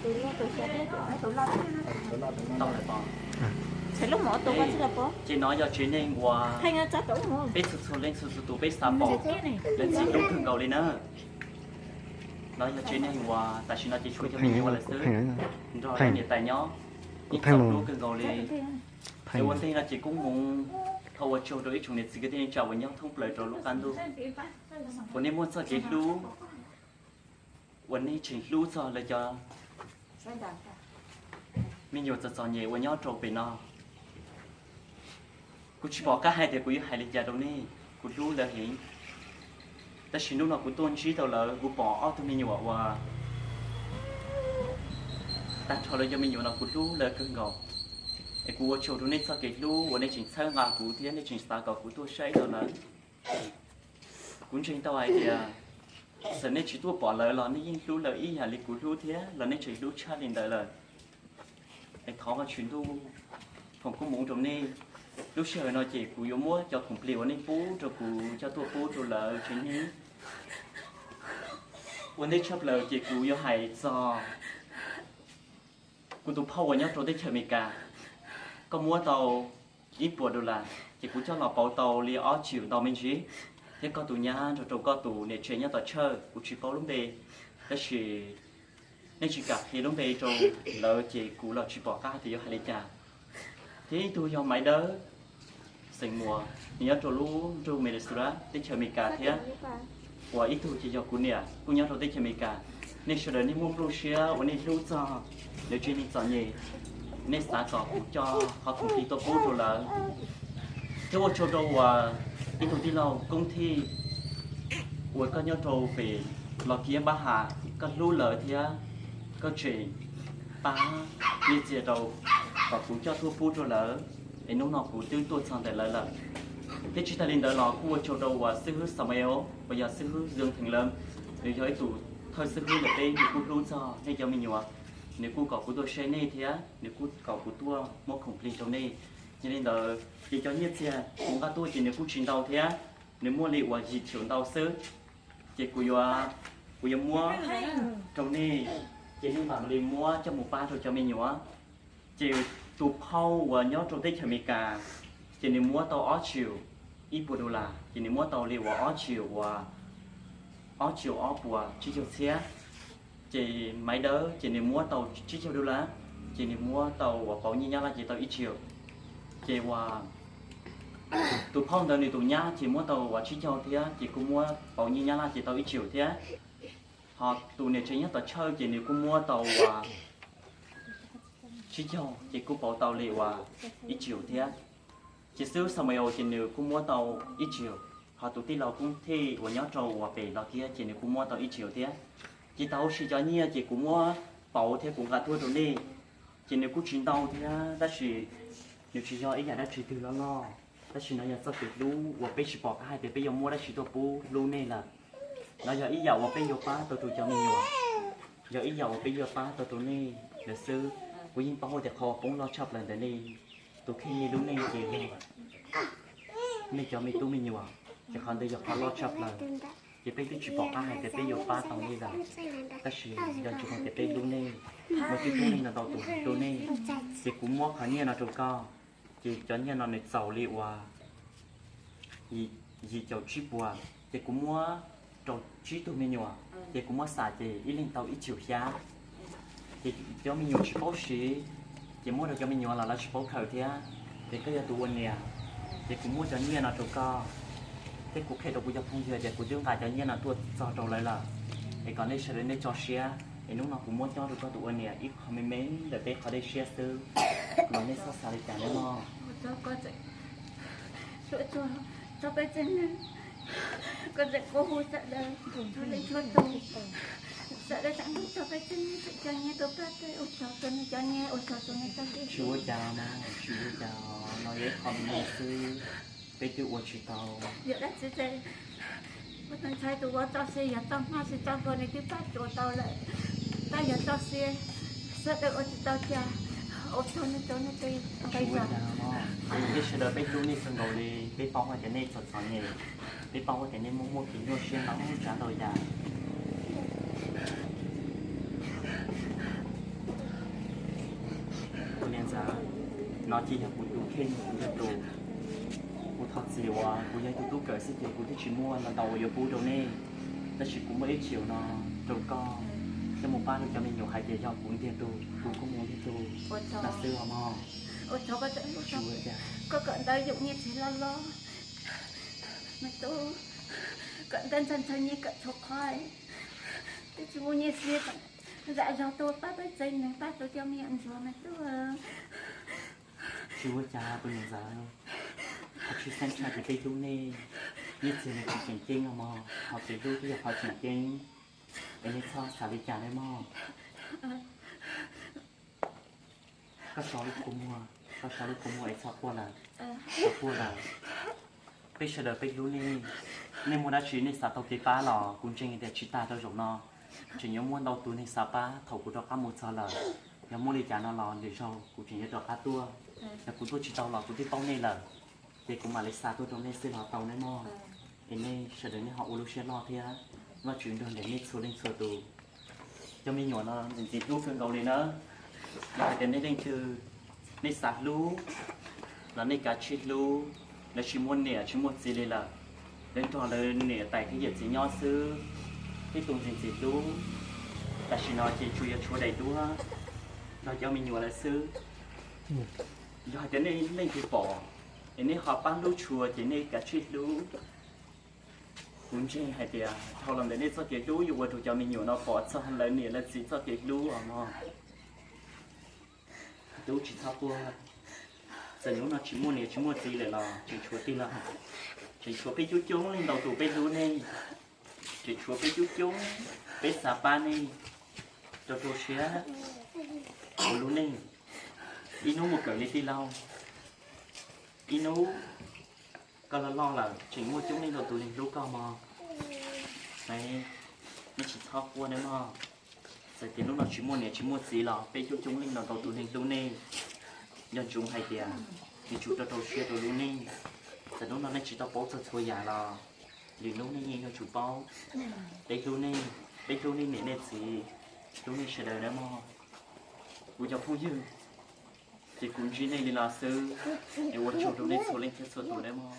Tau lawm pom. Ces no yog tsev neeg uas peb txhua txhua leej txhua txhua tus peb xav pom lawv txim hlub kawg nkaus li na. No yog tsev neeg uas tam sim no ces tshuav cov me nyuam lawm xwb, nrog lawv niam tais nyob, ib txwm hlub kawg nkaus li. Ces ua ntej no ces kuj mus thov ua tsaug rau ib tsoom niam txiv kwv tij neej tsa uas nyob thoob plaws rau lub qab ntuj, uas nej muaj txoj kev hlub, uas nej tseem hlub txog lawv cov me nyuam txom txom nyem uas nyob rau pem no. Kuv tsis pom qab hais tias kuv yuav hais li cas rau nej, kuv hlub lawv heev. Tab sis hnub no kuv tuaj ntsib tau lawv, kuv pom ob tug me nyuam uas tag nrho lawv cov me nyuam no kuv hlub lawv kawg nkaus. Es kuv ua tsaug rau nej txoj kev hlub uas nej tseem txhawb nqa kuv thiab nej tseem xav kom kuv tuaj saib tau lawv. Kuv ntseeg tau hais tias txawm nej tsis tuaj pom lawv los nej yeej hlub lawv ib yam li kuv hlub thiab los nej tseem hlub tshaj li ntawd lawm. Es thov Vajtswv ntuj foom koob hmoov rau nej. Lub sij hawm no ces kuv yuav muab cov khoom plig uas nej pub rau kuv coj tuaj pub rau lawv tsev neeg. Ua ntej tshaj plaws ces kuv yuav hais txog kuv tus phauj uas nyob rau teb chaws Amelikas. Koj muab tau ib puas dollar, ces kuv coj los pauv tau li ob triệu ntau me ntsis, thiab koj tus nyab nrog rau koj tus niam tsev nyob tom church, kuv tsis paub lub npe, tab sis nej tsis kam qhia lub npe rau lawv ces kuv los tsis pom qab tias yuav hais li cas. Thiab ib tug yog Maiv Dawb, xeem Muas, nws nyob rau lub nroog Minnesota teb chaws Amelikas thiab, uas ib tug ces yog kuv niam kuj nyob rau teb chaws Amelikas. Nej sawv daws nej muaj nplooj siab uas nej hlub txog lawv tsev neeg txom nyem, nej xav kom kuv coj qhov khoom plig tuaj pub rau lawv. Thiab ua tsaug rau uas ib tug tij laug Koob Thij uas koj nyob rau pem Los Kiab Npab Has, koj hlub lawv thiab koj tseem pab nyiaj txiag rau kom kuv coj tuaj pub rau lawv, es hnub no kuv twb tuaj txog ntawm lawv lawm. Thiab tsis tas li ntawd los kuj ua tsaug rau uas xib hwb Samuel uas yog xib hwb Zoo Theem Lawm, nws yog ib tug thawj xib hwb ntawm peb, nws kuj hlub txog nej cov me nyuam, nws kuj kom kuv tuaj saib nej thiab nws kuj kom kuv tuaj muab khoom plig rau nej. Yog li ntawd ces cov nyiaj txiag kuv nqa tuaj ces nws kuj tsis ntau thiab, nws muaj li uas yim triệu ntau xwb. Ces kuv yuav, kuv yuav muab rau nej, ces nej mam li muab coj mus pab rau cov me nyuam. Ces tus phauj uas nyob rau teb chaws Amelikas, ces nws muab tau ob triệu, ib puas dollar, ces nws muab tau li uas ob triệu uas ob triệu ob puas tsib caug txhiab. Ces Maiv Dawb ces nws muab tau tsib caug dollar, ces nws muab tau uas pauv nyiaj Nyab Laj ces tau ib triệu. Ces uas tus phauj ntawd nws tus nyab ces muab tau uas tsib caug thiab, ces kuj muab pauv nyiaj Nyab Laj ces tau ib triệu thiab. Ho tus niam tsev nyob tom church ces nws kuj muab tau uas tsib caug, ces kuj pauv tau li uas ib triệu thiab. Ces xib hwb Samuel ces nws kuj muab tau ib triệu, ho tus tij laug Koob Thij uas nyob rau uas pem Los Kiab ces nws kuj muab tau ib triệu thiab. Ces tau huv si cov nyiaj ces kuv muab pauv thiab kuv nqa tuaj rau nej, ces nws kuj tsis ntau thiab, tab sis nws tsis yog ib yam dab tsi twg loj loj, tab sis no yog txoj kev hlub uas peb tsis pom qab hais tias peb yuav muab dab tsi tuaj pub hlub nej lawm. No yog ib yam uas peb yuav pab tau rau cov me nyuam, yog ib yam uas peb yuav pab tau rau nej lawm xwb. Kuv yeej paub hais tias qhov uas poob loj tshaj plaws ntawm nej tus kheej nej lub neej ces yog nej cov me tub me nyuam, ces qhov ntawd yog qhov loj tshaj plaws. Ces peb twb tsis pom qab hais tias peb yuav pab tau nej lawm, tab sis yog tsis hais tias peb hlub nej, muaj tib tug neeg no tau tus hlub nej, ces kuv muab qhov nyiaj no rau koj. Ces cov nyiaj no nws txaus li uas yim caum tsib puas, ces kuv muab rau tsib tug me nyuam, ces kuv muab xam ces ib leeg tau ib triệu xya. Ces cov me nyuam tsis paub siv, ces muab rau cov me nyuam los lawv tsis paub khaws thiab. Ces koj yog tus ua niam, ces kuv muab cov nyiaj no rau koj, thiab kuv qhia rau kuv cov phooj ywg tias kuv twb nqa cov nyiaj no tuaj txog rau lawv lawm, es kom nej sawv daws nej tso siab, es hnub no kuv muab cob rau koj tus ua niam ib qho me me ntawm peb qhov dej siab xwb, los nej txhob xav li cas nawb mog. Txog peb tsev neeg, koj tseem kuj hu sawv daws, hu leej txhua tus, sawv daws tseem hu txog peb tsev neeg tseem cov nyiaj tuaj pab peb, ua tsaug rau nej cov nyiaj, ua tsaug rau nej txoj kev. Tsis ua cas mog, tsis ua cas, no yog ib qho me me xwb, peb twb ua tsis tau. Yog dab tsi ces kuv tus ntxhais tus vauv txoj sia yog txoj hmab tsis txoj hlua nws twb pab tsuas tau lawm, tab yog txoj sia sawv daws ua tsis tau cas, ua tsaug nej rau nej tej nqe zog. Peb sawv daws peb hlub nej kawg nkaus li, peb paub hais tias nej txom txom nyem, peb paub hais tias nej muaj muaj kev nyuaj siab ntau tsav ntau yam. No ces yog kuv tus kheej, kuv yog tus, kuv thov txim uas kuv yog ib tug tub kawm xwb ces kuv twb tsis muaj ntau ntau uas yuav pub rau nej, tab sis kuv muaj ib txhia no rau koj, coj mus pab rau cov me nyuam hais tias yog kuv ntiag tug, kuv kuj mus ntiag tug no xwb os mog. Tsis ua cas. Koj kawm ntawv yoom nyiaj txiag loj loj, me tub, kawm ntawv ntshaw ntshaw nyiaj kawm tshuav qhov, twb tsis muaj nyiaj txiag zam zog tuaj pab peb tsev neeg, pab rau cov me nyuam ntsuag, me tub. Tsis ua cas tus niam ntxawm, qhov tshwj xeeb tshaj ces peb hlub nej, nyiaj txiag nws tsis tseem ceeb no mog, qhov peb hlub twb yog qhov tseem ceeb, es nej txhob xav li cas nawb mog. Koj so lub kua muag, koj so lub kua muag es txhob quaj lawm, txhob quaj lawm. Peb sawv daws peb hlub nej, nej muaj dab tsi nej xav tau kev pab los kuv ntseeg tias tsis tas rau zaum no, tseem yuav muaj ntau tus neeg xav pab thaum kuv rov qab mus txog lawm. Yog muaj li cas no los lwm zaug kuv tseem yuav rov qab tuaj, yog kuv tuaj tsis tau los kuv twb paub nej lawm, ces kuv mam li xa tuaj rau nej xwb los tau nawb mog. Es nej sawv daws nej ho ua lub siab loj thiab, Vajtswv nrog nraim nej txhua leej txhua tus. Cov me nyuam no ntxim ntxim hlub kawg nkaus li na. Yog hais tias nej leej twg nej xav hlub los nej kav tsij hlub, lawv tsis muaj niam tsis muaj txiv li lawm, lawv nrog lawv niam tais thiab yawm txiv nyob xwb, tib tug ntxim ntxim hlub. Tam sim no ces tsuas yog tshuav daim duab nrog cov me nyuam lawm xwb. Yog hais tias nej leej twg pom es nej ho pab hlub tshua ces nej kav tsij hlub. Kuv ntseeg hais tias dhau los ntawm nej txoj kev hlub yuav ua rau cov me nyuam no pom txog lawv niam lawv txiv txoj kev hlub os mog. Tub tsis txhob quaj, txawm hnub no tsis muaj niam tsis muaj txiv lawm los tseem tshuav tij laug, tseem tshuav peb coob coob leej ntau tus peb hlub nej, tseem tshuav peb coob coob peb xav pab nej, rau rau siab ua lub neej. Ib hnub mus kawm li tij laug, ib hnub koj loj loj lawm tseem muaj coob leej ntau tus neeg hlub koj mog. Nej tsis txhob quaj nawb mog. Txawm tias hnub no tsis muaj niam tsis muaj txiv los peb coob coob leej ntau tus neeg hlub nej. Nco ntsoov hais tias yuav tsum rau rau siab rau lub neej. Txawm hnub no nej tsis tau paub txog txhua yam los lwm hnub nej yeej yuav tsum paub. Peb hlub nej, peb hlub nej niam nej txiv, hlub nej sawv daws nawb mog. Kuv cov phooj ywg, ces kuv ntsib nej li no xwb, es ua tsaug rau nej txhua leej thiab txhua tus nawb mog.